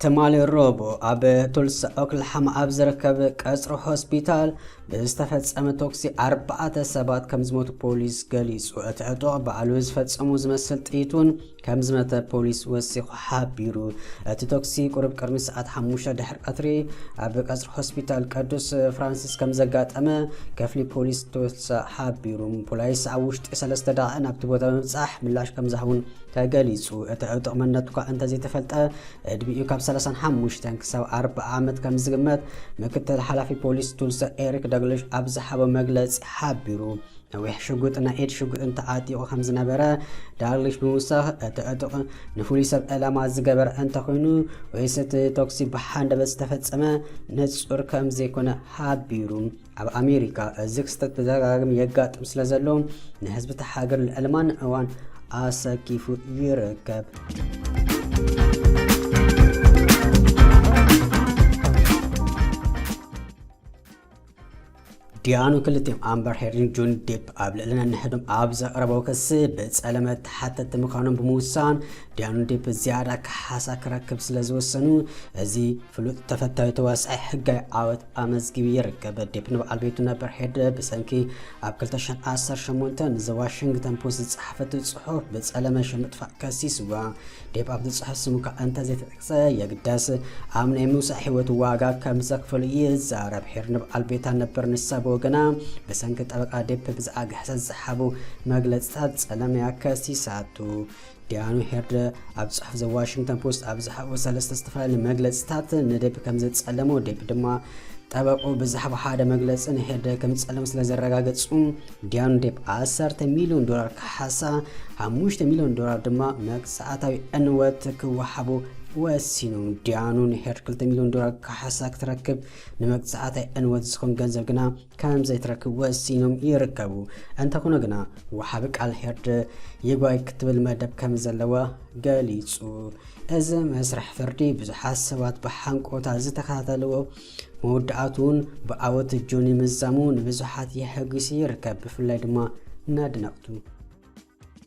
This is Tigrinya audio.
ትማሊ ረቡዕ ኣብ ቱልሳ ኦክላሃማ ኣብ ዝርከብ ቀጽሪ ሆስፒታል ብዝተፈጸመ ተኩሲ ኣርባዕተ ሰባት ከም ዝሞቱ ፖሊስ ገሊጹ። እቲ ዕጡቕ ባዕሉ ዝፈጸሙ ዝመስል ጥይት እውን ከም ዝመተ ፖሊስ ወሲኹ ሓቢሩ። እቲ ተኩሲ ቁሩብ ቅድሚ ሰዓት ሓሙሽተ ድሕሪ ቀትሪ ኣብ ቀጽሪ ሆስፒታል ቅዱስ ፍራንሲስ ከም ዘጋጠመ ክፍሊ ፖሊስ ቱልሳ ሓቢሩ። ፖሊስ ኣብ ውሽጢ ሰለስተ ደቂቕ ናብቲ ቦታ ብምብጻሕ ምላሽ ከም ዝሃቡን ተገሊጹ። እቲ ዕጡቕ መንነቱ እኳ እንተዘይተፈልጠ፣ ዕድሚኡ ካብ ሰላሳን ሓሙሽተን ክሳብ ኣርባዓ ዓመት ከም ዝግመት ምክትል ሓላፊ ፖሊስ ቱልሳ ኤሪክ ዳግላሽ ኣብ ዝሃቦ መግለጺ ሓቢሩ። ነዊሕ ሽጉጥ ናይ ኢድ ሽጉጥን ተዓጢቑ ከም ዝነበረ ዳግላሽ ብምውሳኽ፣ እቲ ዕጡቕ ንፍሉይ ሰብ ዕላማ ዝገበረ እንተኾይኑ ወይስ እቲ ተኩሲ ብሓንደበት ዝተፈጸመ ንጹር ከም ዘይኮነ ሓቢሩ። ኣብ ኣሜሪካ እዚ ክስተት ብተደጋጋሚ የጋጥም ስለ ዘሎ ንህዝቢ እታ ሃገር ልዕሊ ማንም እዋን ኣሰኪፉ ይርከብ። ዲያኑ ክልቲኦም ኣምበር ሄርድን ጆኒ ዴፕ ኣብ ልዕሊ ነንሕዶም ኣብ ዘቕረበው ክሲ ብጸለመ ተሓተቲ ምዃኖም ብምውሳን ዲያኑ ዴፕ ዝያዳ ካሕሳ ክረክብ ስለ ዝወሰኑ እዚ ፍሉጥ ተፈታዊ ተዋሳኣይ ሕጋዊ ዓወት ኣመዝጊቡ ይርከብ። ዴፕ ንበዓል ቤቱ ነበር ሄርድ ብሰንኪ ኣብ ክልተ ሽሕን ዓሰርተ ሸሞንተ ንዘ ዋሽንግተን ፖስት ዝጸሓፈቱ ጽሑፍ ብጸለመ ሽም ምጥፋእ ከሲስዋ። ዴፕ ኣብቲ ጽሑፍ ስሙ እኳ እንተዘይተጠቅሰ የግዳስ ኣብ ናይ ምውሳእ ህይወቱ ዋጋ ከም ዘክፈሉ ይዛረብ። ሄርድ ንበዓል ቤታ ነበር ንሳ ብወገና ብሰንኪ ጠበቃ ዴፕ ብዛዕባ ግሕሰት ዝሃቡ መግለጽታት ጸለመያ ከሲሳቱ። ዲያኑ ሄርድ ኣብ ጽሑፍ ዘ ዋሽንግተን ፖስት ኣብ ዝሃቦ ሰለስተ ዝተፈላለዩ መግለጽታት ንዴፕ ከም ዘጸለሞ ዴፕ ድማ ጠበቁ ብዝሃቦ ሓደ መግለጺ ንሄርድ ከም ዝጸለሞ ስለ ዘረጋገጹ ዲያኑ ዴፕ ዓሰርተ ሚልዮን ዶላር ካሕሳ ሓሙሽተ ሚልዮን ዶላር ድማ መቅጻዕታዊ ዕንወት ክወሃቦ ወሲኑ። ዲያኑ ንሄርድ ክልተ ሚልዮን ዶላር ካሕሳ ክትረክብ ንመቅጻዕታዊ ዕንወት ዝኸውን ገንዘብ ግና ከም ዘይትረክብ ወሲኖም ይርከቡ። እንተኾነ ግና ወሃቢ ቃል ሄርድ ይግባይ ክትብል መደብ ከም ዘለዋ ገሊጹ። እዚ መስርሕ ፍርዲ ብዙሓት ሰባት ብሓንቆታ ዝተኸታተልዎ መወዳእቱን ብዓወት ጆኒ ምዛሙ ንብዙሓት የሐጒሱ ይርከብ፣ ብፍላይ ድማ ነድነቕቱ።